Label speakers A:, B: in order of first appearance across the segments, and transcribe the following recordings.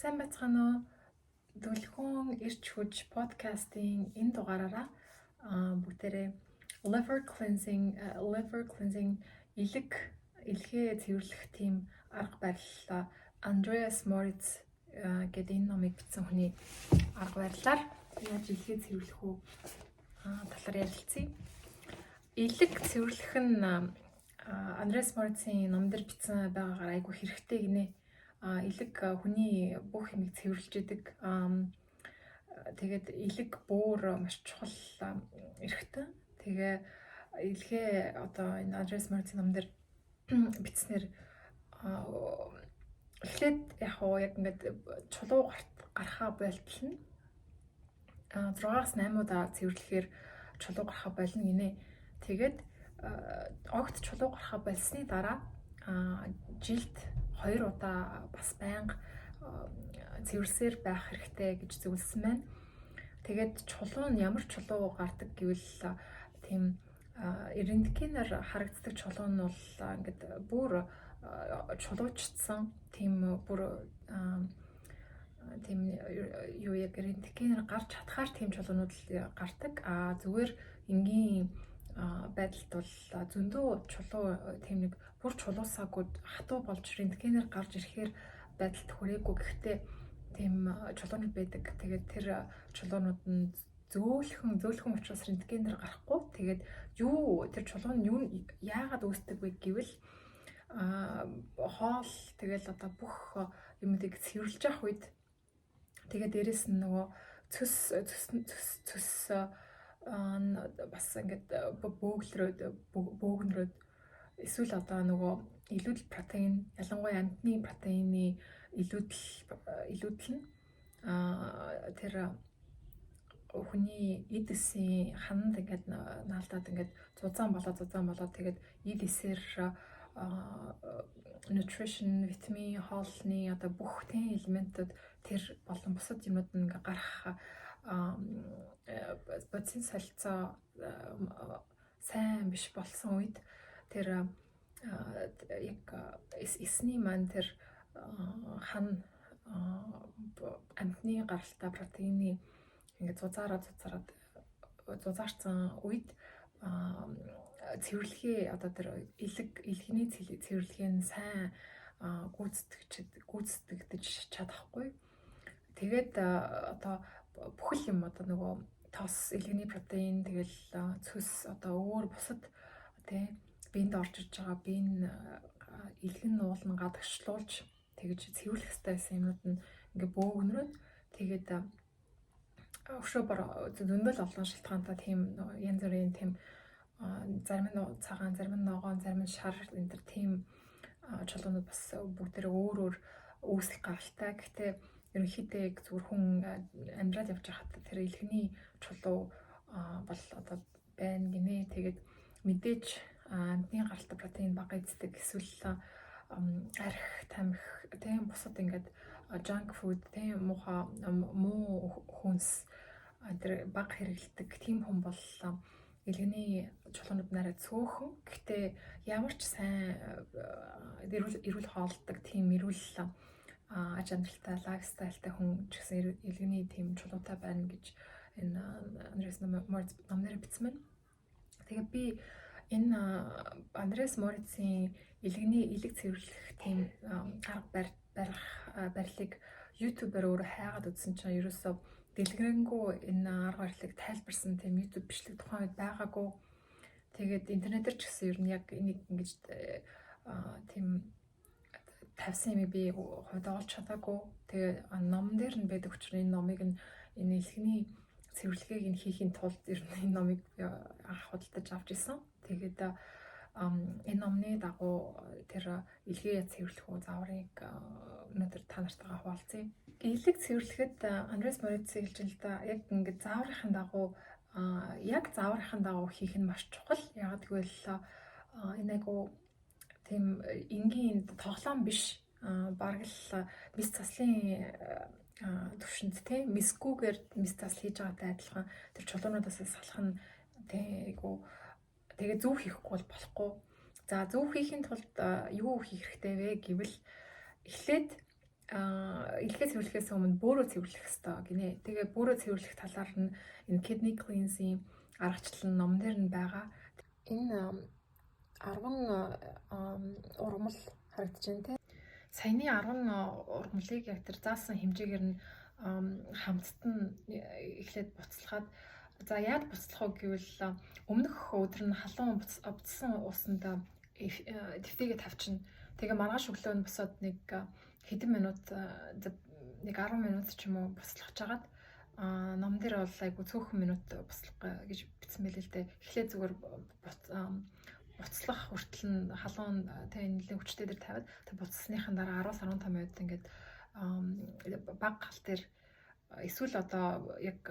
A: Сайн байцгаана уу? Дүлгөөн Эрч Хүч подкастын энэ дугаараараа бүгдээрээ liver cleansing, элэг, элгээ цэвэрлэх тийм арга барил, Андреас Мориц гэдэг энэ номыг бичсэн хүний арга барилаар яаж элгээ цэвэрлэх үү талаар ярилцъя. Элэг цэвэрлэх нь Андреас Морицын ном дээр бичсэн байгаагаар айгүй хэрэгтэй гинэ. Элэг хүний бүх юмыг цэвэрлэж идэг. Тэгээд элэг бөөр маш чухал эрхтэн. Тэгээ элгээ одоо энэ Андреас Морицын ном дээр бичснээр эхлээд яг уу яг ингээд чулуу гарахаа болтол нь 6-аас 8 удаа цэвэрлэхээр чулуу гарахаа болно гинэ. Тэгээд огт чулуу гарахаа болсны дараа жилд 2 удаа бас байнга цэвэрлсээр байх хэрэгтэй гэж зөвлөсөн байна. Тэгээд чулуу нь ямар чулуу гардаг гэвэл тийм рентгенээр харагддаг чулуу нь бол ингээд бүр чулуучдсан, тийм бүр тийм юу яг рентгенээр гарч чадхаар тийм чулуунууд л гардаг. А зүгээр энгийн байдалд бол зөндөө чулуу, тийм нэг бүр чулуусаагүй, хатуу болж рентгенээр гарч ирэхээр байдалд хүрээгүй, гэхдээ тийм чулуунууд байдаг. Тэгээд тэр чулуунууд нь зөөлхөн зөөлхөн учраас рентгенээр гарахгүй. Тэгээд юу тэр чулуу нь юу яагаад үүсдэг вэ гэвэл хоол, тэгэл одоо бүх юмнуудыг цэвэрлж явах үед, тэгээд дээрэс нь нөгөө цөс цөс цөс цөс бас ингээд бөглөрөөд, бөөгнөрөөд, эсвэл одоо нөгөө илүүдэл протеин, ялангуяа амьтны протеины илүүдэл илүүдэл нь тэр хүний эд эсийн хананд ингээд наалдаад, ингээд зузаан болоод, зузаан болоод, тэгээд эд эсээр nutrition, витамин, хоолны одоо бүх тийм элементүүд, тэр болон бусад юмнууд нь ингээ гарах бодисын солилцоо сайн биш болсон үед тэр яг эсний маань тэр хан амьтны гаралтай протеины ингээд зузаараа зузаараад зузаарсан үед цэвэрлэгээ, одоо тэр элэг, элгэний цэвэрлэгээ нь сайн гүйцэтгэгдэж чадахгүй. Тэгээд одоо бүхэл юм, одоо нөгөө тос, элгэний протеин, тэгэл цөс, одоо өөр бусад тий биед орж иж байгаа, биеийн элгэн нуулан гадагшлуулж тэгж цэвэрлэх хэрэгтэй байсан юмнууд нь ингээ бөөгнөрөөд, тэгээд өшөө бор зөндөл олон шалтгаантай тийм янз бүрийн тийм, зарим нь цагаан, зарим нь ногоон, зарим нь шар энэ төр тийм чулуунууд бас бүгдээрээ өөр өөр үүсэл гаралтай. Гэхдээ ерөнхийдөө яг зүгээр хүн амьдрал явж байхад тэр элгэний чулуу бол одоо байна гинэ. Тэгээд мэдээж амьтны гаралтай протеин бага иддэг, эсвэл арх, тамхи, тийм бусад ингээд junk food, тийм муухай муу хүнс тэр бага хэрэглэдэг тийм хүн бол элгэний чулуунууд нарай цөөхөн. Гэхдээ ямар ч сайн эрүүл эрүүл хоолдог, тийм эрүүл аж амьдралтай, lifestyle тай хүн ч гэсэн элгэний тийм чулуутай байна гэж энэ Андреас Мориц номноор бичсэн байна. Тэгээ би энэ Андреас Морицын элгэний элэг цэвэрлэх тийм арга барих барилыг YouTube-аар өөрөө хайгаад үзсэн чинь ерөөсөө дэлгэрэнгүй энэ арга барилыг тайлбарсан тийм YouTube бичлэг тухайн үед байгаагүй. Тэгээд интернетээр ч гэсэн ер нь яг энийг ингэж тийм тавьсан юм би хувьд олж чадаагүй. Тэгээ номон дээр нь байдаг учраас энэ номыг нь, энэ элгэний цэвэрлэгээг нь хийхийн тулд ер нь энэ номыг анх худалдаж авч исэн. Тэгээд энэ номны дагуу тэр элгээ цэвэрлэх үү зааврыг өнөөдөр та нартайгаа хуваалцъя. Элэг цэвэрлэхэд Андреас Мориц хэлж л да, яг ингээд зааврынхын дагуу, яг зааврынхын дагуу хийх нь маш чухал. Яг гэвэл энэ айгу тийм энгийн тоглоом биш. Бараг л мэс заслын төвшөнд те мэсгүйгээр мэс засал хийж байгаатай адилхан тэр чулуунуудаас салах нь те айгу. Тэгээ зөв хийхгүй бол болохгүй. За, зөв хийхийн тулд юу хийх хэрэгтэй вэ гэвэл эхлээд Элгээ цэвэрлэхээс өмнө бөөрөө цэвэрлэх ёстой гинэ. Тэгээ бөөрөө цэвэрлэх талаар нь энэ kidney cleanse-ийн аргачлал нь номон дээр нь байгаа. Энэ 10 ургамал харагдаж байна, те. Саяны 10 ургамлыг яг тэр заасан хэмжээгээр нь хамтд нь эхлээд буцалгаад, за, яаж буцлах вэ гэвэл өмнөх өдөр нь халуун буцсан усанд дэвтээгээ тавьчихна. Тэгээ маргааш өглөө нь босоод нэг хэдэн минут, нэг 10 минут ч юм уу буцалгаж хагаад, ном дээр бол айгу цөөхөн минут буцлах гэж бичсэн байлээ л дээ. Эхлээд зүгээр буцлах хүртэл нь халуун, тэгээ нэлээд хүчтэй дээр тавиад, тэг буцсныхан дараа 10-15 минут ингээд баг гал дээр, эсвэл одоо яг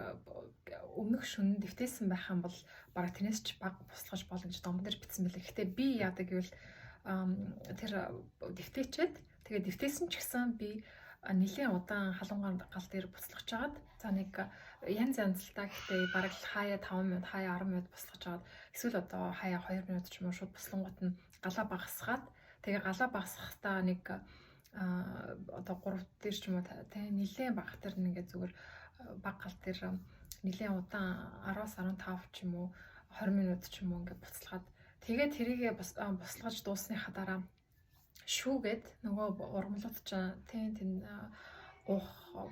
A: өмнөх шөнө дэвтээсэн байх юм бол бараг тэрнээс ч баг буслаж болно гэж номон дээр бичсэн байлээ. Гэхдээ би яадаг гэвэл тэр дэвтээчээд, тэгээд дэвтээсэн ч гэсэн би нэлээд удаан халуун гал дээр буцалгаж хагаад, за, нэг янз янз л та, гэхдээ бараг л хаяа 5 минут, хаяа 10 минут буцалгаж хагаад, эсвэл одоо хаяа 2 минут ч юм уу шууд буслангууд нь галаа багасгаад, тэгээ галаа багасгахдаа нэг одоо 3 дээр ч юм уу, тий, нэлээд бага тэр ингээд зүгээр баг гал дээр нэлээд удаан 10-аас 15 ч юм уу, 20 минут ч юм уу ингээд буцалгаад, тэгээд тэрийгэ буслгаж дуусныхаа дараа шүүгээд нөгөө ургамлууд чинь, тийм, тэн уух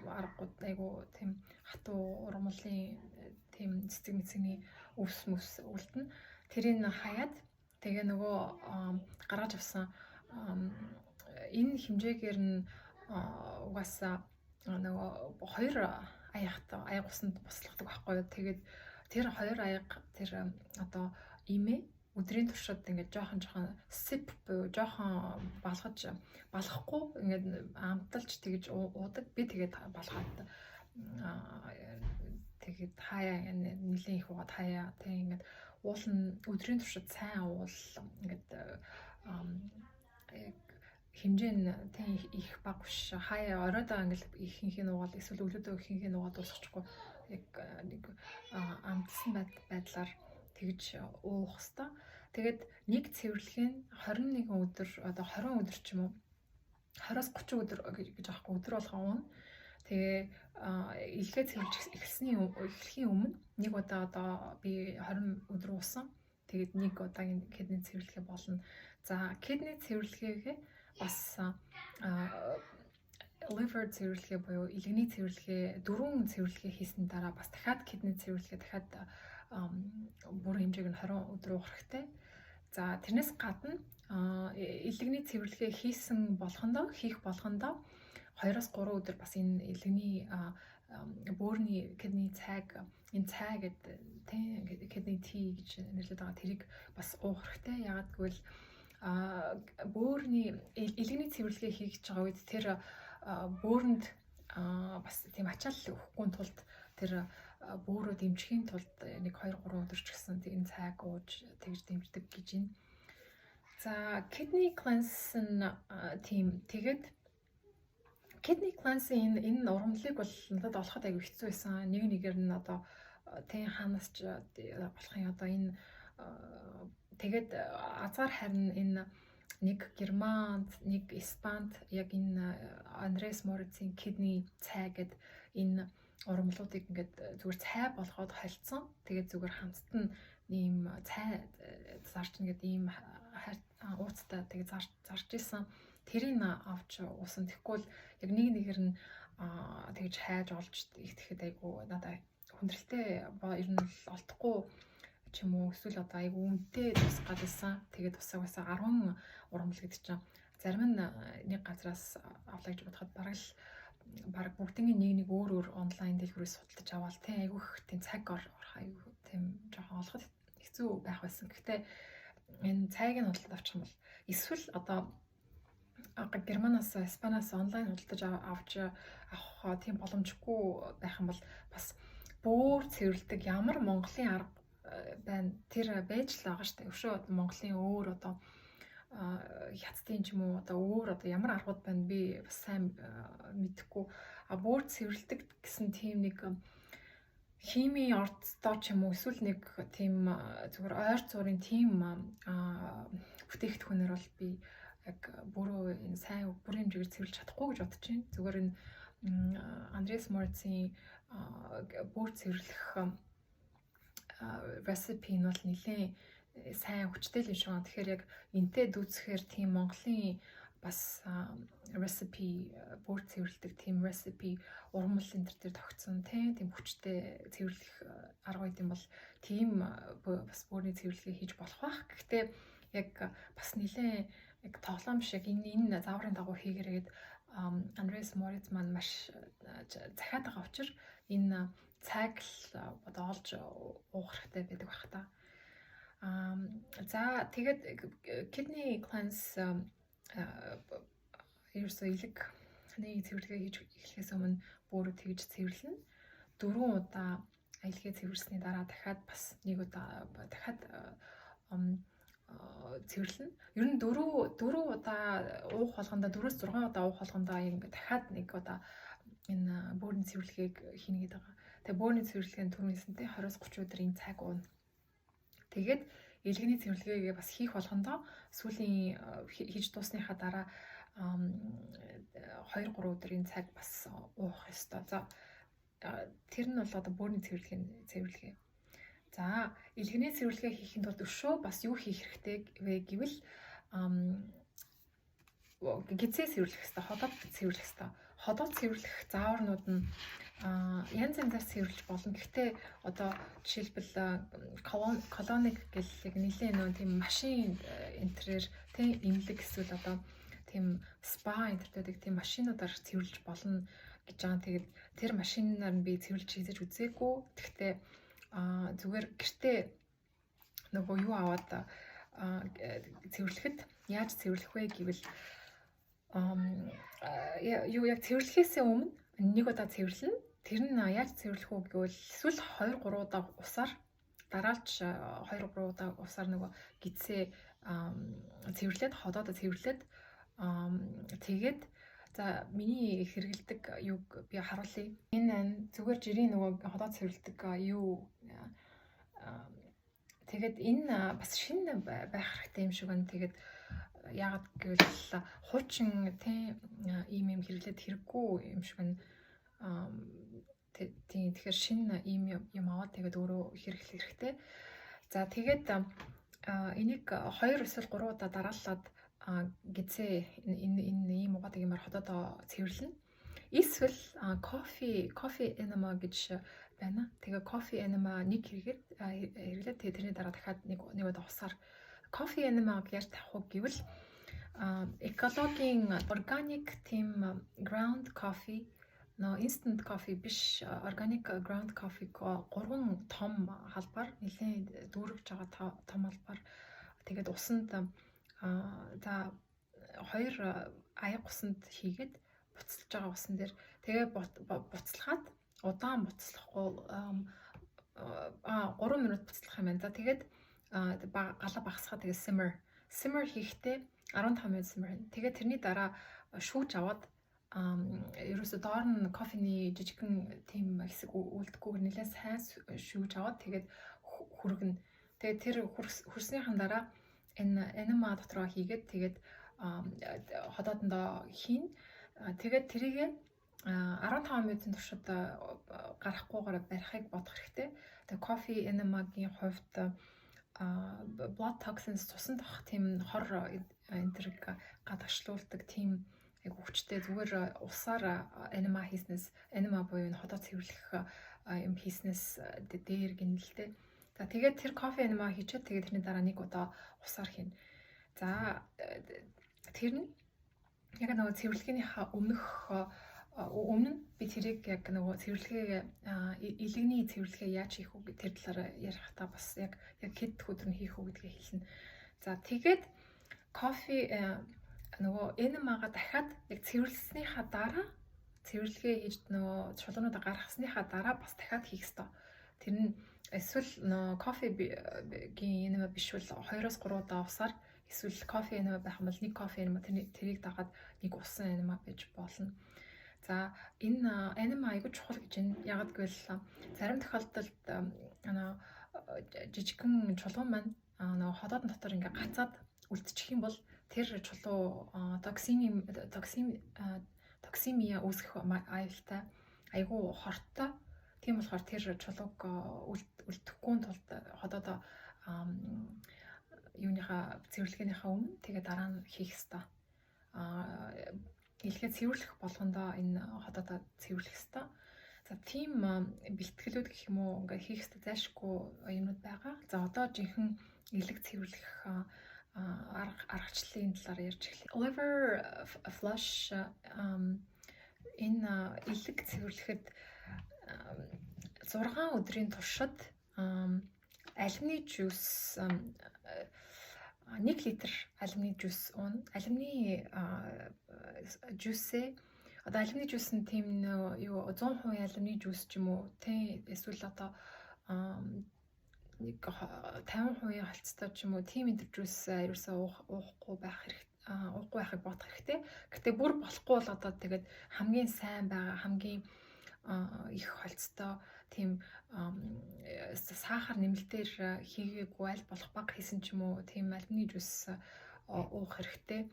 A: аргууд айгу тийм хатуу ургамлын тийм цэцэг мэцэгний өвс мөс үлдэнэ. Тэрийг хаяад, тэгээ нөгөө гаргаж авсан энэ хэмжээгээр нь угаасаа нөгөө хоёр аягт, аяг усанд буслахдаг байхгүй юу. Тэгээд тэр хоёр аяг тэр одоо имээ өдрийн туршид ингээд жоохон жоохон sip буюу жоохон балгаж, балахгүй ингээд амталж тэгж уудаг. Би тэгээд балгаад, тэгээд хаяа нэлийн их уугаад, хаяа тэг ингээд уулна. Өдрийн туршид сайн уул, ингээд яг хэмжээ нь тийм их бага биш. Хаяа оройдоо ингээл ихэнх нь уугаад, эсвэл өглөөдөө ихэнх нь уугаад дуусчихгүй, яг нэг амтсан байдлаар тэгж уух хэвээр. Тэгээд нэг цэвэрлэгээ нь 21 өдөр, одоо 20 өдөр ч юм уу, 20-оос 30 өдөр гэж аахгүй, өдөр болгон ууна. Тэгээ элгээ цэвэрлж эхэлсний эхлэхийн өмнө нэг удаа, одоо би 20 өдөр уусан. Тэгээд нэг удаагийн kidney цэвэрлэгээ болно. За, kidney цэвэрлэгээгээ бас liver цэвэрлэгээ буюу элгэний цэвэрлэгээ, дөрвөн цэвэрлэгээ хийсэн дараа бас дахиад kidney цэвэрлэгээ дахиад бүр хэмжээг нь 20 өдөр уух хэрэгтэй. За, тэрнээс гадна элэгний цэвэрлэгээ хийсэн болгондоо, хийх болгондоо 2-оос 3 өдөр бас энэ элэгний, бөөрний kidney цайг, энэ цай гэдэг, тийм, kidney tea гэж нэрлэдэг байгаа, тэрийг бас уух хэрэгтэй. Яагаад гэвэл бөөрний, элэгний цэвэрлэгээ хийж байгаа үед тэр бөөрөнд бас тийм ачаал өгөхгүй тулд, тэр бөөрөө дэмжихийн тулд нэг 2 3 өдөр ч гэсэн энэ цайг ууж тэгж дэмждэг гэж байна. За, kidney cleanse нь тийм, тэгээд kidney cleanse энэ ургамлыг бол надад олоход аягүй хэцүү байсан. Нэг нэгээр нь одоо тийм хаанаас ч болох юм одоо энэ. Тэгээд азар харин энэ нэг Германд, нэг Испанд яг энэ Андрес Морицын kidney цай гэд энэ ургамлуудыг ингээд зүгээр цай болгоод холцсон. Тэгээд зүгээр хамтд нь ийм цай зарч ингээд ийм ууцтай тэгээд зарж исэн. Тэрийг авч уусан. Тэгэхгүй бол яг нэг нэгээр нь тэгж хайж олж итгэхэд айгу надад хүндрэлтэй, ер нь олдохгүй ч юм уу, эсвэл одоо айгу үнэтэй тусах гад байсан. Тэгээд тусаа 10 ургамал гэдэг чинь зарим нь нэг газраас авлаа гэж бодоход бараг л бараг бүгдийн нэг нэг өөр өөр онлайн дэлгүүрээс судалдаж аваад, тийм, айгу их тийм цаг орох, айгу тийм жоохон олоход хэцүү байх байсан. Гэхдээ энэ цайг нь худалдаж авчих юм бол, эсвэл одоо Германаас, Испаниас онлайн худалдаж авч авах тийм боломжгүй байх юм бол бас бөөр цэвэрлэдэг ямар Монголын арга байна, тэр байж л байгаа шүү дээ. Өшөө Монголын өөр одоо хятадын ч юм уу, одоо өөр одоо ямар аргууд байна, би бас сайн мэдэхгүй. А бөөр цэвэрлэдэг гэсэн тийм нэг химийн орцтой ч юм уу, эсвэл нэг тийм зүгээр ойр зуурын тийм бүтээгдэхүүнээр бол би яг бүрөө энэ сайн бүрийн хэмжээгээр цэвэрлж чадахгүй гэж бодож байна. Зүгээр энэ Андреас Морицын бөөр цэвэрлэх recipe нь бол нэлээд сайн, хүчтэй л юм шиг байна. Тэгэхээр яг энтэй дүүцэхээр тийм Монголын бас recipe, бөөр цэвэрлэдэг тийм recipe, урмал энэ төр тогтсон, тийм хүчтэй цэвэрлэх арга байт юм бол тийм бас бөөрийн цэвэрлэгээ хийж болох байх. Гэхдээ яг бас нэлээд яг тоглоом шиг энэ зааврын дагуу хийгээрэй гээд Андреас Мориц маань маш захиад байгаа учраас энэ цайг л одоо олж уух хэрэгтэй байдаг байх та. За, тэгээд kidney cleanse, ерөөсөө элэгний цэвэрлэгээ хийж эхлэхээс өмнө бөөрөө тэгж цэвэрлэнэ. Дөрвөн удаа элгээ цэвэрлсэний дараа дахиад бас нэг удаа дахиад цэвэрлэнэ. Ер нь дөрөв удаа уух болгондоо, 4-6 удаа уух болгондоо ингээд дахиад нэг удаа энэ бөөрийн цэвэрлэгийг хийнэ гэдэг байгаа. Тэгээ бөөрийн цэвэрлэгээний түрүүн хэлсэнтэй 20-30 өдөр энэ цайг ууна. Тэгээд элгэний цэвэрлэгээгээ бас хийх болгондоо сүүлийн хийж дуусныхаа дараа 2 3 өдрийн цаг бас уух ёстой. За, тэр нь бол одоо бөөрийн цэвэрлэгээ. За, элгэний цэвэрлэгээ хийхэд тулд өшөө бас юу хийх хэрэгтэй вэ гэвэл гэдсээ цэвэрлэх хэрэгтэй, ходоод цэвэрлэх хэрэгтэй. Ходоод цэвэрлэх зааварнууд нь янз янзаар цэвэрлэж болно. Гэхдээ одоо жишээлбэл colonic гэл яг нэлээд нөө тийм машин энтрээр, тийм эмнэлэг эсвэл одоо тийм спа энтертэй тийм машинуудаар цэвэрлэж болно гэж байгаа. Тэгээд тэр машинаар нь би цэвэрлж хийж үзээгүй. Гэхдээ зүгээр гэртээ нөгөө юу аваад цэвэрлэхэд яаж цэвэрлэх вэ гэвэл юу яг цэвэрлэхээсээ өмнө нэг удаа цэвэрлэнэ. Тэр нь яаж цэвэрлэх үү гэвэл эсвэл 2 3 удаа усаар дараалж, 2 3 удаа усаар нөгөө гэдсээ цэвэрлээд, ходоодоо цэвэрлээд, тэгээд за, миний хэрэглэдэг юг би харуулъя. Энэ зүгээр жирийн нөгөө ходоод цэвэрлэдэг юу, тэгээд энэ бас шинэ байх хэрэгтэй юм шиг байна. Тэгээд яагаад гэвэл хуучин тийм ийм юм хэрэглээд хэрэггүй юм шиг байна. Тийм, тэгэхээр шинэ ийм юм аваад тэгээд өөрөө хэрэглэх хэрэгтэй. За, тэгээд энийг 2 эсвэл 3 удаа дарааллаад гэдсээ энэ ийм угаадаг юмар ходоодоо цэвэрлэнэ. Эсвэл coffee enema гэж байна. Тэгээ coffee enema нэг хэрэглээд, тэгээ тэрний дараа дахиад нэг удаа усаар. Coffee enema-г яаж тавих вэ гэвэл экологийн organic тийм ground coffee, нөө instant coffee биш, organic ground coffee гурван том халбар, нэлээд дүүргэж байгаа том халбар, тэгээд усанд, за, хоёр аяга усанд хийгээд, буцалж байгаа усан дээр, тэгээ буцалгаад, удаан буцлахгүй, 3 минут буцлах юм байна. За, тэгээд галаа багасгаа, тэгээд simmer хийхдээ 15 минут simmer хийнэ. Тэгээд тэрний дараа шүүж аваад, ерөөсө доор нь кофений жижигхэн тийм хэсэг үлдэхгүйгээр нэлээд сайн шүүж аваад, тэгээд хүргэнэ. Тэгээд тэр хүрснийхэн дараа энэ enema дотроо хийгээд, тэгээд ходоодондоо хийн. Тэгээд тэрийг 15 минутын туршид гарахгүйгээр барихыг бодох хэрэгтэй. Тэгээд кофе enema-гийн хувьд blood toxins, цусанд авах тийм хор энтерг гадагшлуулдаг тийм яг хүчтэй, зүгээр усаар enema хийснээс, enema буюу энэ ходоод цэвэрлэх юм хийснээс дээр гэнэ л дээ. За, тэгээд тэр кофе enema хийчихэд, тэгээд тэрний дараа нэг удаа усаар хийнэ. За, тэр нь яг нөгөө цэвэрлэгээнийхаа өмнө нь би тэрийг яг нөгөө цэвэрлэгээ, элэгний цэвэрлэгээ яаж хийх үү, тэр талаар ярихдаа бас яг хэд өдөр нь хийх үү гэдгийг хэлнэ. За, тэгээд кофе нөгөө enema-га дахиад яг цэвэрлснийхаа дараа, цэвэрлэгээ хийж нөгөө чулуунуудаа гаргасныхаа дараа бас дахиад хийх ёстой. Тэр нь эсвэл нөгөө кофегийн enema биш бол 2-оос 3 удаа усаар, эсвэл кофе enema байх юм бол нэг кофе enema, тэрийг дагаад нэг усан enema байж болно. За, энэ enema айгүй чухал гэж байна. Яагаад гэвэл зарим тохиолдолд жижигхэн чулуун маань нөгөө ходоодон дотор ингээ гацаад үлдчих юм бол Тэр чулуу токсин токсин toxemia үүсгэх аюултай, айгүй хортой. Тийм болохоор тэр чулууг үлдэхгүй тулд ходоодоо юуныхаа цэвэрлэгээнийхээ өмнө, тэгээ дараа нь хийх ёстой. Элгээ цэвэрлэх болгондоо энэ ходоодоо цэвэрлэх ёстой. За, тийм бэлтгэлүүд гэх юм уу, ингээ хийх ёстой зайлшгүй юмнууд байгаа. За, одоо жинхэнэ элэг цэвэрлэх аргачлалын талаар ярьж эхлэе. Liver flush, энэ элэг цэвэрлэхэд 6 өдрийн туршид алимны juice, 1 литр алимны juice уuna. Алимны juice ээ, одоо алимны juice нь тийм юу 100% алимны juice ч юм уу, тийм эсвэл одоо нэг 50% холцтой ч юм уу, тийм энэ juice ерөөсөө уухгүй байх хэрэгтэй, уухгүй байхыг бодох хэрэгтэй. Гэтэ бүр болохгүй бол одоо тэгээд хамгийн сайн байгаа, хамгийн их холцтой, тийм сахар нэмэлтээр хийгээгүй, аль болох бага хийсэн ч юм уу, тийм алимны juice уух хэрэгтэй.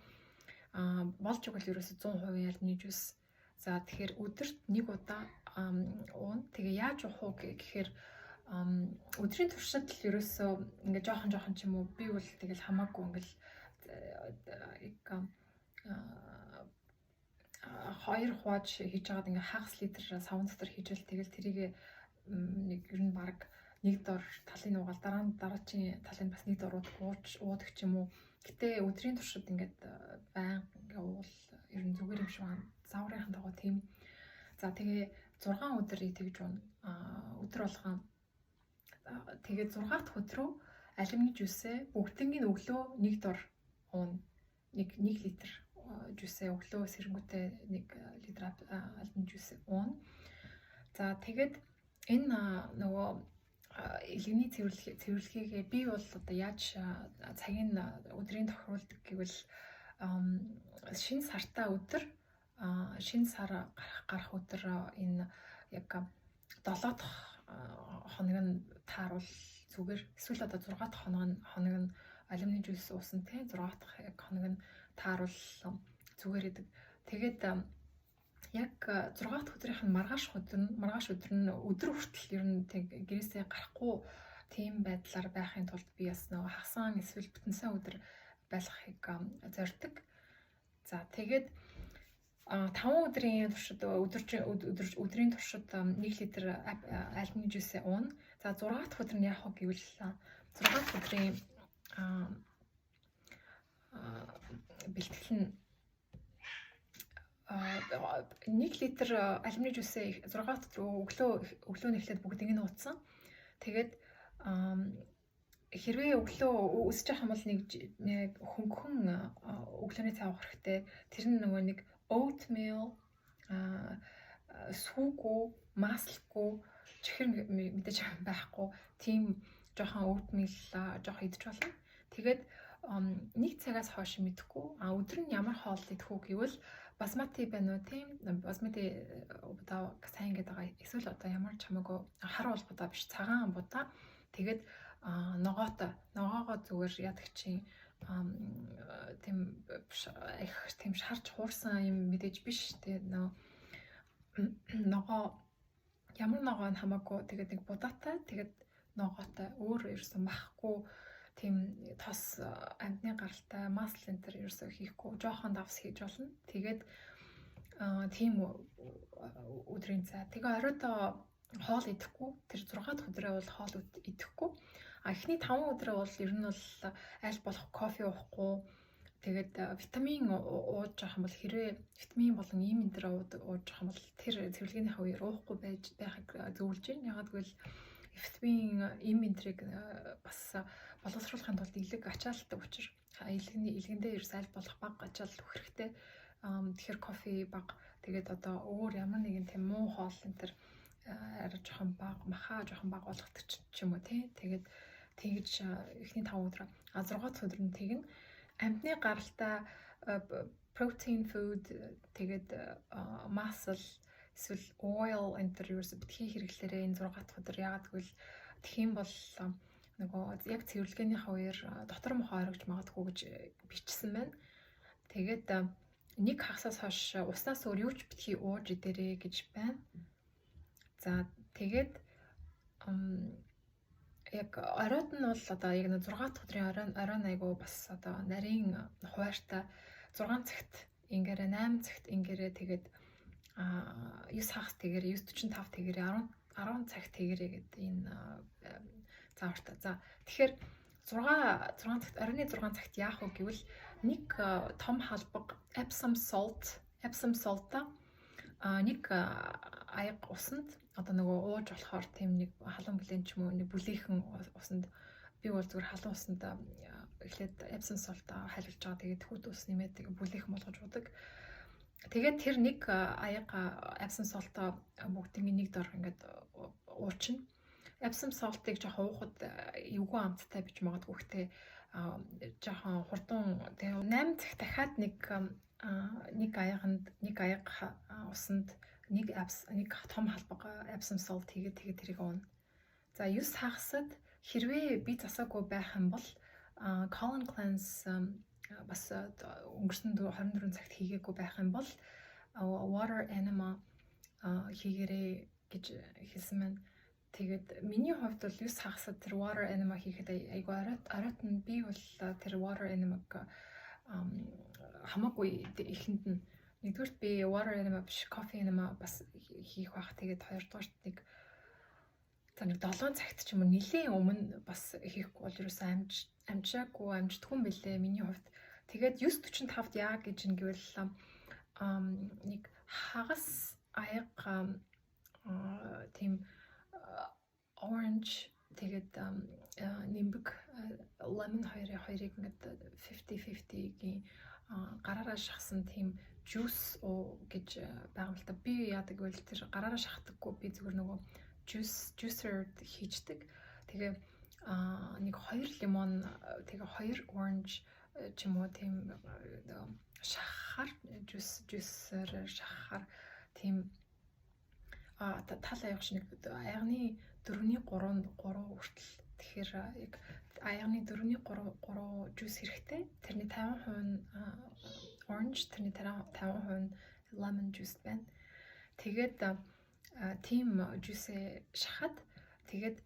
A: Болж игэл ерөөсө 100% алимны juice. За, тэгэхээр өдөрт нэг удаа уuna. Тэгээ яаж уух уу гэхээр өдрийн туршид л ерөөсөө ингээ жоохон жоохон ч юм уу, би бол тэгэл хамаагүй ингээл яг хоёр хувааж хийж байгаад ингээ хагас литр саван дотор хийжэл, тэгэл тэрийг нэг ер нь баг нэг дор талын угаал, дараа нь дараачийн талын бас нэг дор ууж уудаг ч юм уу. Гэтэ өдрийн туршид ингээд байнга ингээ уул ер нь зүгээр юм шиг байна. Зааврынхан дагуу тийм. За, тэгээ 6 өдөр тэгж уuna. Өдөр болгон. Тэгээ 6 дахь өдрөө алимны juice ээ бүгднийг өглөө нэг дор уuna. 1 1 литр juice ээ өглөө сэрэнгүүтээ 1 литр алимны juice ууна. За, тэгээд энэ нөгөө элэгний цэвэрлэгээгээ би бол одоо яаж цагийн өдрийн тохируулдаг гэвэл шинэ сартаа өдөр, шинэ сар гарах өдөр, энэ яг 7 дахь хоног нь тааруул зүгээр, эсвэл одоо 6 дахь хоног нь алимны juice уусан те, 6 дахь яг хоног нь тааруул зүгээр идэг. Тэгээд яг 6 дахь өдрийнх нь маргааш өдөр нь өдөр хүртэл ер нь тэг гэрээсээ гарахгүй тийм байдлаар байхын тулд би бас нөгөө хагасан эсвэл бүтэн өдөр байлгахыг зорддог. За, тэгээд 5 өдрийн туршид өдрийн туршид 1 литр алимны juice ууна. За, 6 дахь өдөр нь яах вэ гэвэл 6 дахь өдрийн бэлтгэл нь 1 литр алимны juice ээ 6 дахь өдөр өглөө нэхлээд бүгдийг нь ууцсан. Тэгээд хэрвээ өглөө өсөж явах юм бол нэг хөнгөн өглөөний цай уух хэрэгтэй. Тэр нь нөгөө нэг oatmeal, сүүгүй, маслахгүй, чихэр мэдээж байхгүй, тийм жоохон oatmeal жоохон идэж болно. Тэгээд нэг цагаас хойш мэдэхгүй. А өдөр нь ямар хоол идэх үү гэвэл басмати байна уу, тийм басмати будаа сайн гэдэг байгаа. Эсвэл одоо ямар ч хамаагүй хар бол будаа биш, цагаан будаа. Тэгээд ногоотой. Ногоогоо зүгээр яадаг чинь тийм их тийм шарж хуурсан юм мэдээж биш. Тэгээд нөө ногоо, ямар ногоо нь хамаагүй, тэгээд нэг будаатай, тэгээд ногоотой, өөр ерөөсөн махгүй, тийм тос амьтны гаралтай масл энэ төр ерөөсөө хийхгүй, жоохон давс хийж болно. Тэгээд тийм өдрийн цай. Тэгээ оройдоо хоол идэхгүй. Тэр 6 дахь өдрөө бол хоол идэхгүй. А эхний 5 өдрөө бол ер нь бол аль болох кофе уухгүй. Тэгээд витамин ууж явах юм бол, хэрвээ витамин болон ийм энэ төр ууж явах юм бол тэр цэвэрлэгээнийхээ үеэр уухгүй байж байхыг зөвлөж байна. Ягаад гэвэл витамин эм энэ тэрийг бас боловсруулахын тулд элэг ачаалдаг учраас элгэндээ ерөөс аль болох бага ачаал өгөх хэрэгтэй. Тэгэхээр кофе бага, тэгээд одоо өөр ямар нэгэн тийм муу хоол энэ төр арай жоохон бага, маха жоохон бага болгодог ч юм уу, тий. Тэгээд тэгж эхний 5 өдөр, а 6 дахь өдөр нь тэгнэ. Амьтны гаралтай protein food, тэгээд масл эсвэл oil энэ төр ерөөсө битгий хэрэглээрээ энэ 6 дахь өдөр. Яагаад гэвэл тэгэх юм бол нөгөө яг цэвэрлэгээнийхээ үеэр дотор мохоо оргиж магадгүй гэж бичсэн байна. Тэгээд нэг хагасаас хойш уснаас өөр юу ч битгий ууж идэрээ гэж байна. За, тэгээд яг оройд нь бол одоо яг 6 дахь өдрийн оройн айгу бас одоо нарийн хуваартай, 6 цагт ингээрэ, 8 цагт ингээрэ, тэгээд 9 хагас тэгэрэ, 9:45 тэгэрэ, 10 10 цагт тэгэрэ гэдэг энэ заавартай. За, тэгэхээр 6 цагт, оройн 6 цагт яах вэ гэвэл нэг том халбаг Epsom salt нэг аяга усанд, одоо нөгөө ууж болохоор тийм нэг халуун бүлээн ч юм уу, нэг бүлээхэн усанд, би бол зүгээр халуун усанд эхлээд Epsom salt хайлуулж байгаа. Тэгээд хүйтэн ус нэмээд бүлээхэн болгож уудаг. Тэгээд тэр нэг аяга Epsom salt бүгдийн нэг дор ингээд уучна. Epsom salt-ыг жоохон уухад эвгүй амттай бич магадгүй, гэхдээ жоохон хурдан. Тэгээ 8 цаг дахиад нэг аяганд, нэг аяга усанд нэг том халбаг Epsom salt хийгээд, тэгээд тэрийг ууна. За, 9 хагасад хэрвээ бие засаагүй байх юм бол colon cleanse бас өнгөрсөн 24 цагт хийгээгүй байх юм бол water enema хийгэрээ гэж хэлсэн байна. Тэгээд миний хувьд бол 9 хагасад тэр water enema хийхэд айгүй оройт нь. Би бол тэр water enema-г хамаагүй эхэнд нь, нэгдүгээрт би water enema биш, coffee enema бас хийх байх. Тэгээд хоёрдугаарт нэг, за, нэг 7 цагт ч юм уу, нилээн өмнө бас хийхгүй бол ерөөсөө амжаагүй, амждаггүй юм бэлээ миний хувьд. Тэгээд 9:45-д яа гэж юм гэвэл нэг хагас аяга тийм orange, тэгээд нимбэг, lemon хоёрыг ингээд 50 50-гийн гараараа шахсан тийм juice уу гэж байгаа юм л та. Би яадаг вэ? Тэр гараараа шахдаггүй, би зүгээр нөгөө juicer хийждэг. Тэгээ нэг хоёр лимон, тэгээ хоёр orange ч юм уу, тийм шахахаар, juicer шахахаар тийм тал аяг шиг нэг аягны 4-ний 3 3 хүртэл, тэгэхээр яг аягны 4-ний 3 3 juice хэрэгтэй. Тэрний 50% нь orange, тэрний 50% нь lemon juice байна. Тэгээд тийм juice шахаад, тэгээд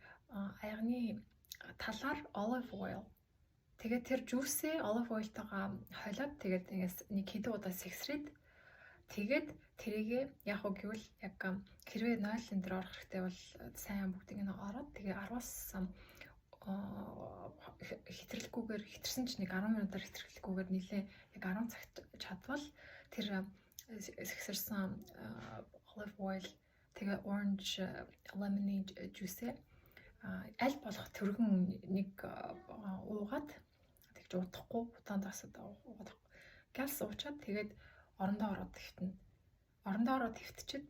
A: аягны талаар olive oil. Тэгээд тэр juice-ээ olive oil-тойгоо холиод, тэгээд ингээс нэг хэдэн удаа сэгсрээд, тэгээд тэрийгэ яг уу гэвэл яг хэрвээ 0 энэ дээр орох хэрэгтэй бол сайн бүгдийг нь ороод, тэгээ 10-аас хэтэрхэлгүйгээр, хэтэрсэн ч нэг 10 минутаар хэтэрхэлгүйгээр нилээ яг 10 цагт чадвал тэр сэгсэрсэн olive oil, тэгээ orange, lemon juice аль болох түргэн нэг уугаад, тэгж удахгүй удаан тасад уугаад гялс уучаад, тэгээд орондоо ороод хэвтэнэ. Орондоо ороод хэвтчихэд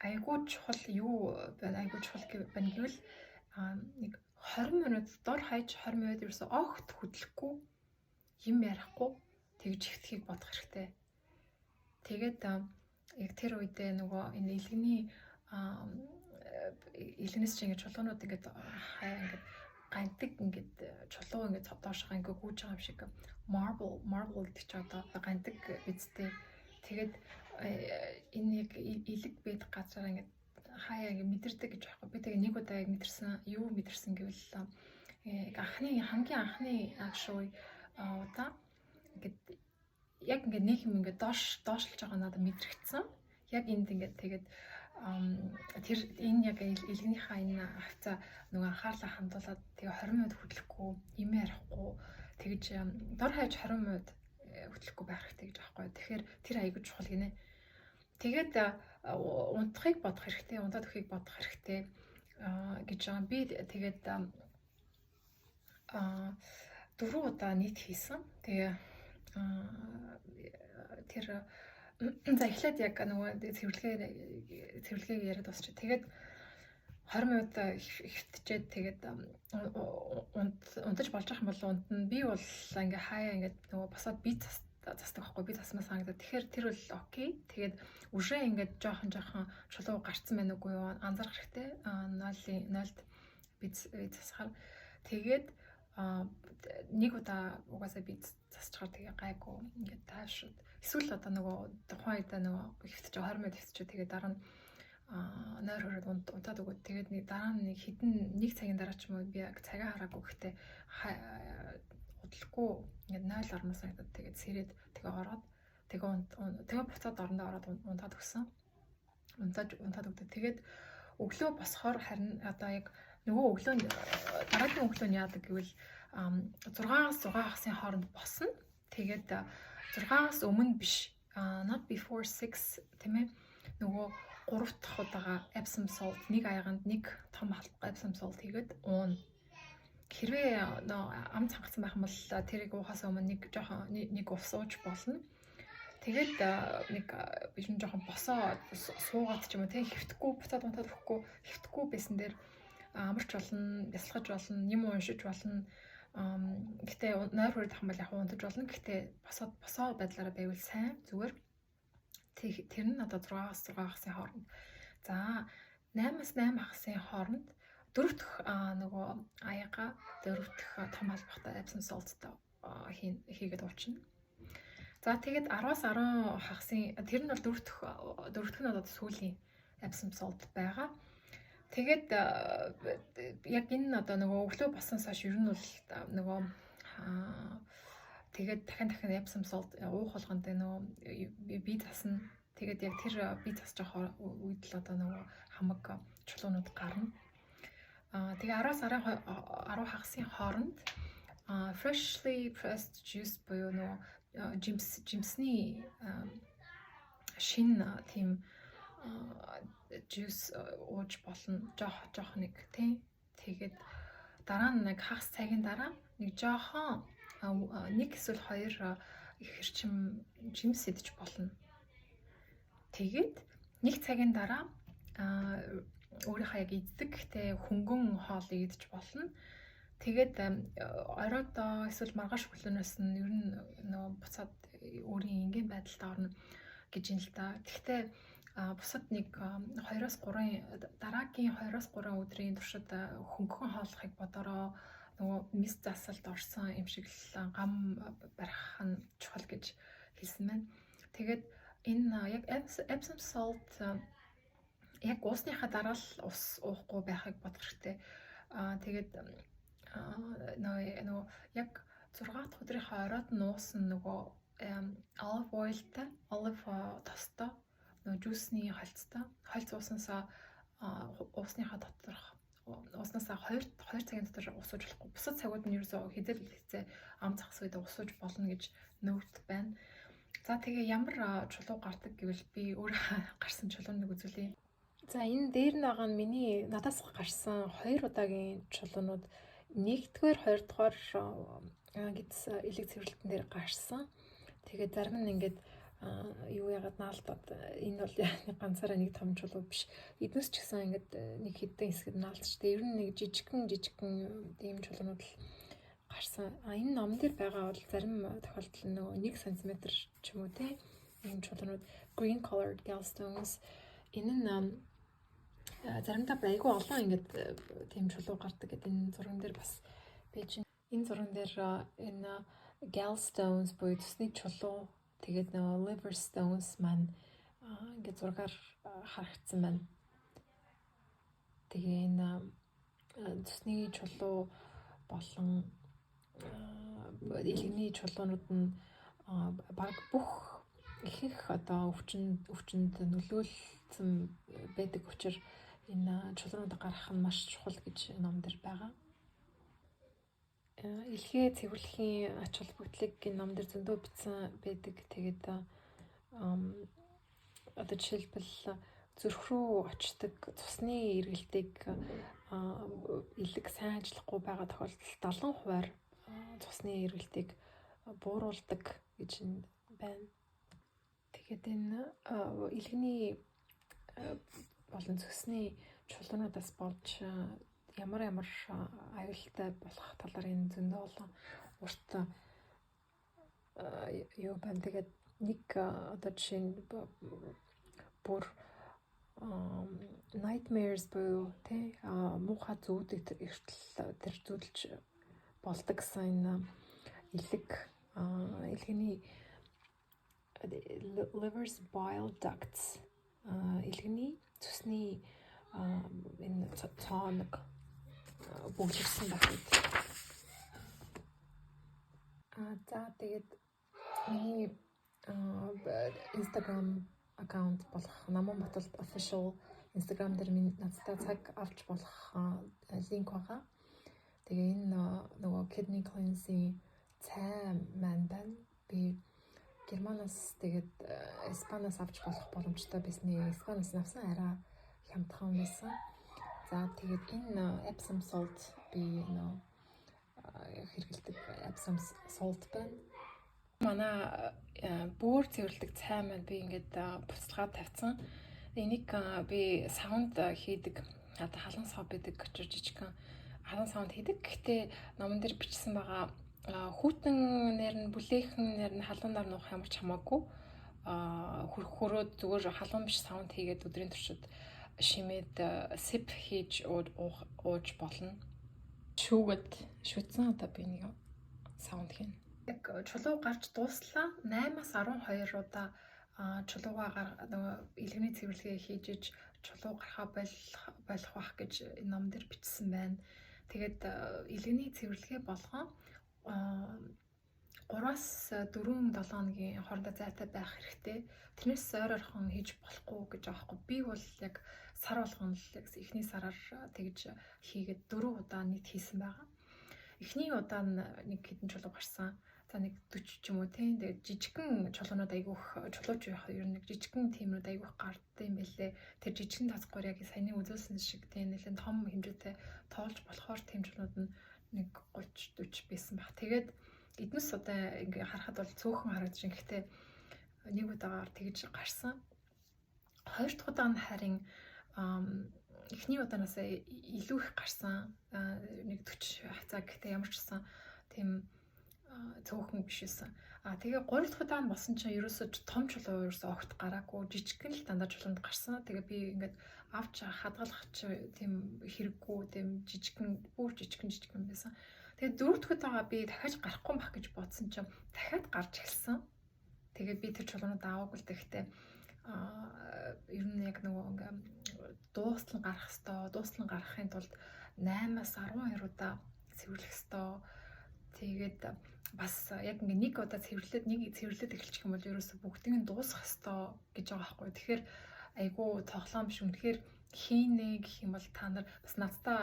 A: айгүй чухал юу байна? Айгүй чухал байна гэвэл нэг 20 минут, дор хаяж 20 минут ерөөсөө огт хөдлөхгүй, юм ярихгүй тэгж хэвтэхийг бодох хэрэгтэй. Тэгээд яг тэр үедээ нөгөө энэ элгэнээс чи ингээд чулуунууд ингээд хаяа ингээд гандаг, ингээд чулуу ингээд доошоо ингээд гүйж байгаа юм шиг, marble гэдэг чи одоо гандаг бидтэй. Тэгээд энэ яг элэг бед газараа ингээд хаяа ингээд мэдэрдэг гэж байхгүй. Би тэгээ нэг удаа яг мэдэрсэн. Юу мэдэрсэн гэвэл яг анхны, хамгийн анхны actually удаа ингээд яг ингээд нэг юм ингээд доош доошлж байгаа надад мэдрэгдсэн. Яг энд ингээд, тэгээд тэр энэ яг элгэнийхээ энэ хавцаа нөгөө анхаарлаа хандуулаад, тэгээ 20 минут хөдлөхгүй, юм ярихгүй, тэгж дор хаяж 20 минут хөдлөхгүй байх хэрэгтэй гэж аахгүй. Тэгэхээр тэр аягүй чухал гинэ. Тэгээд унтахыг бодох хэрэгтэй, унтаад өгөхийг бодох хэрэгтэй гэж байгаа. Би тэгээд дөрөв удаа нийт хийсэн. Тэгээ тэр, за, эхлээд яг нөгөө цэвэрлэгээ яриад дуусчих. Тэгээд 20 минут хэвтчээд, тэгээд унтаж болж байгаа юм бол унтна. Би бол ингээ хаяа ингээд нөгөө босоод би засдаг байхгүй, би засмаа санагдаад. Тэгэхээр тэр бол okay. Тэгээд уже ингээд жоохон жоохон чулуу гарцсан байна уугүй юу анзаарах хэрэгтэй. 0-ын 0-д би засахаар тэгээд Нэг удаа угаасаа би засчгаар тэгээ гайгүй ингээд таашид. Эсвэл одоо нөгөө тухайн үедээ нөгөө хэвтэж 20 минут хэвтэж, тэгээ дараа нь нойр хүрээд унтаад өгөөд, тэгээд нэг дараа нь нэг хэдэн нэг цагийн дараа ч юм уу, би яг цагаа хараагүй, гэхдээ удалгүй ингээд 0 ормоо санагдаад, тэгээд сэрээд, тэгээ ороод, тэгээ тэгээ буцаад орондоо ороод унтаад өгсөн. Унтаад өгдөг. Тэгээд өглөө босохоор харин одоо яг нөгөө өглөө, дараагийн өглөө нь яадаг гэвэл 6-аас 6 хагасын хооронд босно. Тэгээд 6-аас өмнө биш. Not before 6, тийм ээ. Нөгөө 3 дахь удаага Epsom salt, нэг аяганд нэг том халбага Epsom salt хийгээд ууна. Хэрвээ нөө ам цангацсан байх юм бол тэрийг уухаас өмнө нэг жоохон нэг ус ууж болно. Тэгээд нэг би нь жоохон босоо суугаад ч юм уу, тэг хэвтэхгүй, буцаад унтаад өгөхгүй, хэвтэхгүй байсан дээр амарч болно, бясалгаж болно, юм уншиж болно. Гэтэ нойр хүрээд ах юм бол яг унтаж болно. Гэтэ босоод босоо байдлаараа байвал сайн, зүгээр. Тэр нь одоо 6-аас 6 хагасын хооронд. За, 8-аас 8 хагасын хооронд дөрөв дэх нөгөө аяга, дөрөв дэх том халбагтай Epsom salt-тай хийгээд уучна. За, тэгээд 10-аас 10 хагасын, тэр нь бол дөрөв дэх нь одоо сүүлийн Epsom salt байгаа. Тэгээд яг энэ одоо нөгөө өглөө боссон хойш ер нь бол нөгөө тэгээд дахин дахин Epsom salt уух болгонд нөгөө би засна. Тэгээд яг тэр би засаж байгаа үед л одоо нөгөө хамаг чулуунууд гарна. Тэгээ 10-аас 10 10 хагасын хооронд freshly pressed juice буюу нөгөө жимсний шинэ тийм juice ууж болно. Жоох жоох нэг, тийм. Тэгээд дараа нь нэг хагас цагийн дараа нэг жоохон нэг эсвэл хоёр их хэрчим жимс идэж болно. Тэгээд нэг цагийн дараа өөрийнхөө яг иддэг, гэхдээ хөнгөн хоолыг идэж болно. Тэгээд оройдоо эсвэл маргааш өглөөнөөс нь ер нь нөгөө буцаад өөрийн энгийн байдалд орно гэж юм л да. Гэхдээ бусад нэг 2-оос 3, дараагийн 2-оос 3 өдрийн туршид хөнгөн хооллохыг бодороо, нөгөө мэс засалд орсон юм шиг л гам барих нь чухал гэж хэлсэн байна. Тэгээд энэ яг Epsom salt яг уусныхаа дараа л ус уухгүй байхыг бодох хэрэгтэй. Тэгээд нөгөө яг 6 дахь өдрийнхөө оройд нь уусан нөгөө olive oil-тай, olive тостой, нөгөө juice ний холцтой, хольц уусансаа уусныхаа доторх ууснасаа 2 2 цагийн дотор ус ууж болохгүй. Бусад цагууд нь ерөөсөө хэзээ хэзээ ам цахас үед ус ууж болно гэж note байна. За, тэгээ ямар чулуу гардаг гэвэл би өөрөө гарсан чулууныг үзүүлье. За, энэ дээр нь байгаа нь миний надаас гарсан хоёр удаагийн чулуунууд, нэгдүгээр, хоёрдугаар гэдэс элэг цэвэрлэлтэн дээр гарсан. Тэгээд зарим нь ингээд юу яагаад наалтаад, энэ бол ганцаараа нэг том чулуу биш. Эднээс ч гэсэн ингээд нэг хэдэн хэсгэд наалтчтэй. Ер нь нэг жижигхэн жижигхэн ийм чулуунууд л гарсан. А энэ ном дээр байгаа бол зарим тохиолдолд нөгөө 1 см ч юм уу, те, ийм чулуунууд, green colored gallstones, энэ нь заримдаа айгүй олон ингээд тийм чулуу гардаг гэдэг энэ зурган дээр бас байж. Энэ зурган дээр энэ gallstones буюу цөсний чулуу, тэгээд нөгөө liver stones маань ингээд зургаар харагдсан байна. Тэгээ энэ цөсний чулуу болон элэгний чулуунууд нь баг бүх ихэнх одоо өвчнөд нөлөөлсөн байдаг учраас энэ чулуунууд гаргах нь маш чухал гэж ном дээр байгаа. Элгээ цэвэрлэхийн ач холбогдлыг энэ ном дээр зөндөө бичсэн байдаг. Тэгээд одоо жишээлбэл зүрх рүү очдог цусны эргэлтийг элэг сайн ажиллахгүй байгаа тохиолдолд 70 хувиар цусны эргэлтийг бууруулдаг гэж байна. Тэгээд энэ элэгний болон цөсний чулуунуудаас болж ямар ямар аюултай болох талаар энэ зөндөө олон урт юу байна. Тэгээд нэг одоо жишээ нь бүр nightmares буюу, тий, муухай зүүдэг эртэл тэр зүүдэлж болдог гэсэн энэ элэг элгэний liver's bile ducts, элгэний цөсний энэ цоо нэг бөглөрсөн байх үед. За, тэгээд миний Instagram аккаунт болох Наман Баталт official Instagram дээр минь надтай цаг авч болох линк байгаа. Тэгээ энэ нөгөө kidney cleansing цай маань байна. Би Германаас, тэгээд Испаниас авч болох боломжтой байсны Испаниас авсан, арай хямдхан байсан. За, тэгээд энэ Epsom salt, би нөө хэрэглэдэг Epsom salt байна. Манай бөөр цэвэрлэдэг цай маань би ингээд буцалгаад тавьсан. Энийг би саванд хийдэг. Одоо халуун сав байдаг, жижигхэн халуун саванд хийдэг. Гэхдээ номон дээр бичсэн байгаа, хүйтэн нэр нь, бүлээхэн нэр нь халуунаар нуух ямар ч хамаагүй. Хөрөөд зүгээр халуун биш саванд хийгээд өдрийн туршид шимээд sip хийж ууж болно. Шүүгэд шүтсэн, одоо би нэг саванд хийнэ. Яг чулуу гарч дууслаа, 8-аас 12 удаа чулуугаа нөгөө элгэний цэвэрлэгээ хийж иж чулуу гарахаа болох байх гэж энэ ном дээр бичсэн байна. Тэгээд элгэний цэвэрлэгээ болгон 3-аас 4 7 хоногийн хоорондоо зайтай байх хэрэгтэй. Тэрнээс ойр ойрхон хийж болохгүй гэж байгаа хгүй. Би бол яг сар болгоно л яг эхний сараар тэгж хийгээд 4 удаа нийт хийсэн байгаа. Эхний удаа нэг хэдэн чулуу гарсан. За, нэг 40 ч юм уу, тийм. Тэгээд жижигхэн чулуунууд айгүйх, чулууч яг ер нь нэг жижигхэн тиймнүүд айгүйх гардсан юм бэлээ. Тэр жижигхэн цацгуур яг саяны үзүүлсэн шиг, тийм, нэлээд том хэмжээтэй тоолж болохоор тийм чулуунууд нь нэг 30 40 байсан баг. Тэгээд эднес удаа ингээ харахад бол цөөхөн харагдаж байна. Гэхдээ нэг удаагаар тэгж гарсан. Хоёр дахь удаа нь харин эхний удаанаас илүү их гарсан. Нэг 40 хацаа, гэхдээ ямар ч гэсэн тийм цөөхөн биш байсан. А тэгээ гурав дахь удаа нь болсон чинь ерөөсөө том чулуу ерөөсөө огт гараагүй. Жижигхэн л дандаа чулуунд гарсан. Тэгээ би ингээд авч хадгалах чи тийм хэрэггүй, тийм жижигхэн, бүр жижигхэн жижигхэн байсан. Тэгээ дөрөв дэх удаага би дахиад гарахгүй байх гэж бодсон чинь дахиад гарч эхэлсэн. Тэгээ би тэр чулуунууд аваагүй л, гэхдээ ер нь яг нөгөө ингээ дуустал нь гарах хэвээр, дуустал нь гаргахын тулд 8-аас 12 удаа цэвэрлэх хэвээр. Тэгээд бас яг ингээ нэг удаа цэвэрлээд, нэг цэвэрлээд эхэлчих юм бол ерөөсө бүгдийг нь дуусгах хэвээр гэж байгаа байхгүй. Тэгэхээр айгүй тоглоом биш, үнэхээр хийнэ гэх юм бол та нар бас надтай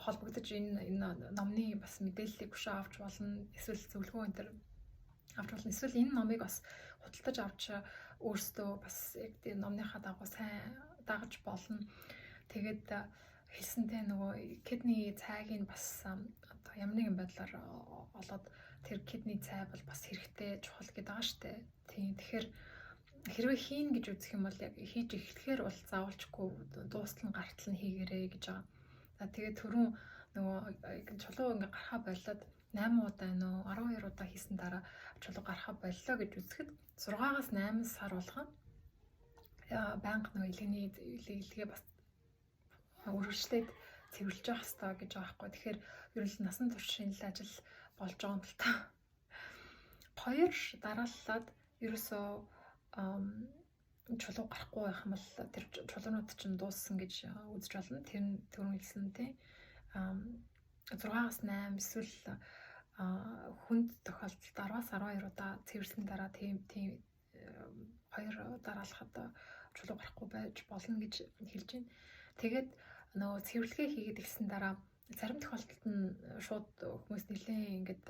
A: холбогдож энэ энэ номны бас мэдээллийг өшөө авч болно. Эсвэл зөвлөгөө энэ төр авч болно. Эсвэл энэ номыг бас худалдаж авч өөрсдөө бас яг тийм номныхаа дагуу сайн дагаж болно. Тэгээд хэлсэнтэй нөгөө kidney цайг нь бас одоо ямар нэгэн байдлаар олоод, тэр kidney цай бол бас хэрэгтэй, чухал гэдэг байгаа штэ. Тийм, тэгэхээр хэрвээ хийн гэж үзэх юм бол яг хийж эхлэхээр бол заавалчгүй дуустал нь гартал нь хийгэрээ гэж байгаа. За, тэгээд түрүүн нөгөө чулуу ингээ гарахаа болоод 8 удаа нөө 12 удаа хийсэн дараа чулуу гарахаа боллоо гэж үзэхэд 6-аас 8 сар болгон байнга нөгөө элгэний элгээ бас үргэлжлээд цэвэрлж явах хэрэгтэй гэж байгаа байхгүй. Тэгэхээр ер нь насан туршийн л ажил болж байгаа юм л та. Хоёр дарааллаад ерөөсөө чулуу гарахгүй байх юм бол тэр чулуунууд чинь дууссан гэж үзэж болно. Тэр нь түрүүн хэлсэн, тий. 6-аас 8 эсвэл хүнд тохиолдолд 10-аас 12 удаа цэвэрлсэн дараа тийм тийм хоёр дараалахад чулуу гарахгүй байж болно гэж хэлж байна. Тэгээд нөгөө цэвэрлэгээ хийгээд эхэлсэн дараа зарим тохиолдолд нь шууд хүмүүс нэлээд ингээд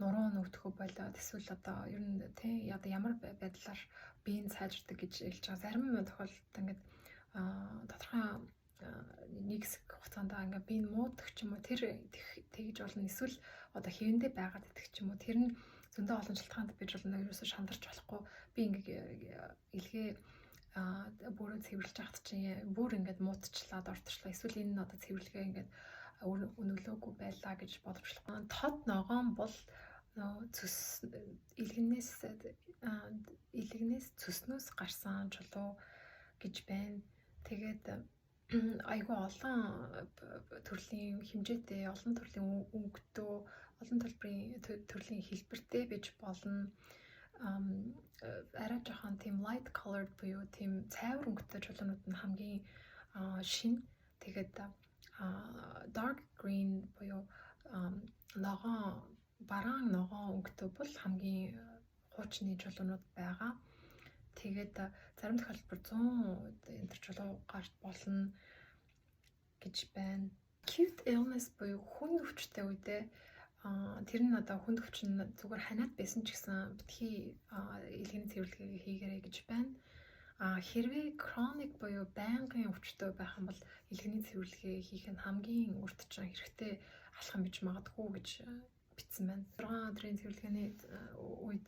A: нуруу нүгдэхүү болоод, эсвэл одоо ер нь, тий, одоо ямар байдлаар биеийн сайжирдаг гэж хэлж байгаа. Зарим тохиолдолд ингээд тодорхой нэг хэсэг хугацаанд ингээ бие нь муудах ч юм уу, тэр тэгж болно. Эсвэл одоо хэвэндээ байгаад идэх ч юм уу, тэр нь зөндөө олон шалтгаанд бий болно. Ерөөсөө шандарч болохгүй. Би ингээ илгээ бүрөө цэвэрлж байхад чинь бүр ингээд муудчлаад ортчлаа. Эсвэл энэ нь одоо цэвэрлэгээ ингээд өнөглөөгүй байлаа гэж бодож болохгүй. Тод ногоон бол нөө цөс элгэнээс цөснөөс гарсан чулуу гэж байна. Тэгээд Айгүй олон төрлийн хэмжээтэй, олон төрлийн өнгөтэй, олон төлбөрийн төрлийн хэлбэртэй байж болно. Арай жоохон тийм light colored буюу тийм цайвар өнгөтэй чулуунууд нь хамгийн шинэ. Тэгээд dark green буюу ногоон, бараан ногоон өнгөтэй бол хамгийн хуучны чулуунууд байгаа. Тэгээд зарим тохиолдолд бүр 100 энэ төр чулуу гарч болно гэж байна. Acute illness буюу хүнд өвчтэй үедээ, тэр нь одоо хүнд өвчин зүгээр ханиад байсан ч гэсэн битгий элгэний цэвэрлэгээ хийгээрэй гэж байна. Хэрвээ chronic буюу байнгын өвчтэй байх юм бол элгэний цэвэрлэгээ хийх нь хамгийн урьдчилан хэрэгтэй алхам гэж магадгүй гэж бичсэн байна. 6 өдрийн цэвэрлэгээний үед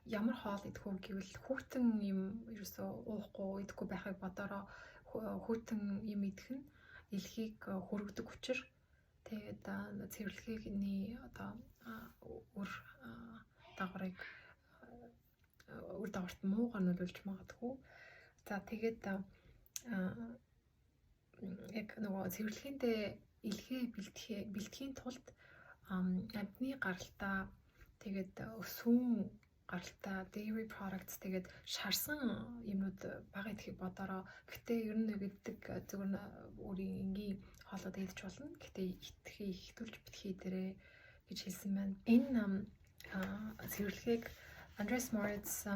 A: ямар хоол идэх үү гэвэл хүйтэн юм ерөөсөө уухгүй, идэхгүй байхыг бодороо. Хүйтэн юм идэх нь элгийг хөргөдөг учир тэгээд цэвэрлэгээний одоо үр дагаврыг, үр дагаварт муугаар нөлөөлж магадгүй. За, тэгээд яг нөгөө цэвэрлэгээндээ элгээ бэлтгэхийн тулд амьтны гаралтай, тэгээд сүүн гаралтай, dairy products, тэгээд шарсан юмнууд бага идэхийг бодороо. Гэхдээ ер нь нэг иддэг зүгээр өөрийн энгийн хоолууд идэж болно. Гэхдээ идэхийг ихэвчлүүлж битгий идээрэй гэж хэлсэн байна. Энэ цэвэрлэгээг Andreas Moritz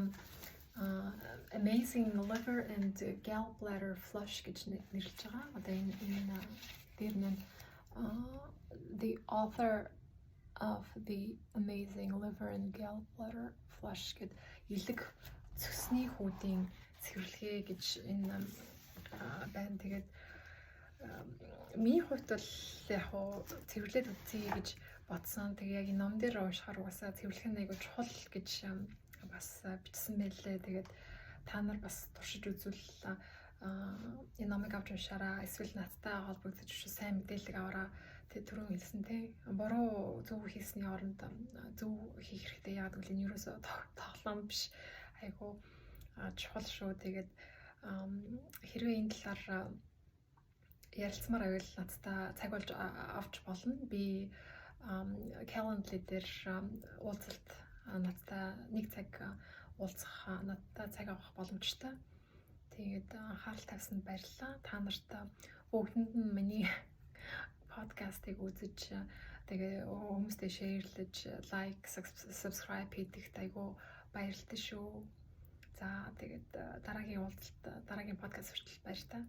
A: Amazing Liver and Gallbladder Flush гэж нэрлэж байгаа. Одоо энэ дээр нь the author of the Amazing Liver and Gallbladder Flush гэд элэг цөсний хүүдийн цэвэрлэгээ гэж энэ байна. Тэгээд миний хувьд бол яг уу цэвэрлээд үзье гэж бодсон. Тэгээ яг энэ ном дээр уншихаар угаасаа цэвэрлэх нь айгүй чухал гэж бас бичсэн байлээ. Тэгээд та нар бас туршиж үзвэл энэ номыг авч уншаараа, эсвэл надтай холбогдож сайн мэдээлэл аваараа. Тэгээ түрүүн хэлсэн те, буруу зөв хийсний оронд зөв хийх хэрэгтэй. Яг гэвэл энэ ерөөсөө тоглоом биш, айгүй чухал шүү. Тэгээд хэрвээ энэ талаар ярилцмаар байвал надтай цаг болж авч болно. Би Calendly дээр уулзалт, надтай нэг цаг уулзах, надтай цаг авах боломжтой. Тэгээд анхаарал тавьсанд баярлалаа. Та нарт бүгдэнд нь миний подкастыг үзэж, тэгээ хүмүүстэй share лэж, like, subscribe хийдэгт айгүй баярлалаа шүү. За, тэгээд дараагийн уулзалт, дараагийн подкаст хүртэл баяртай.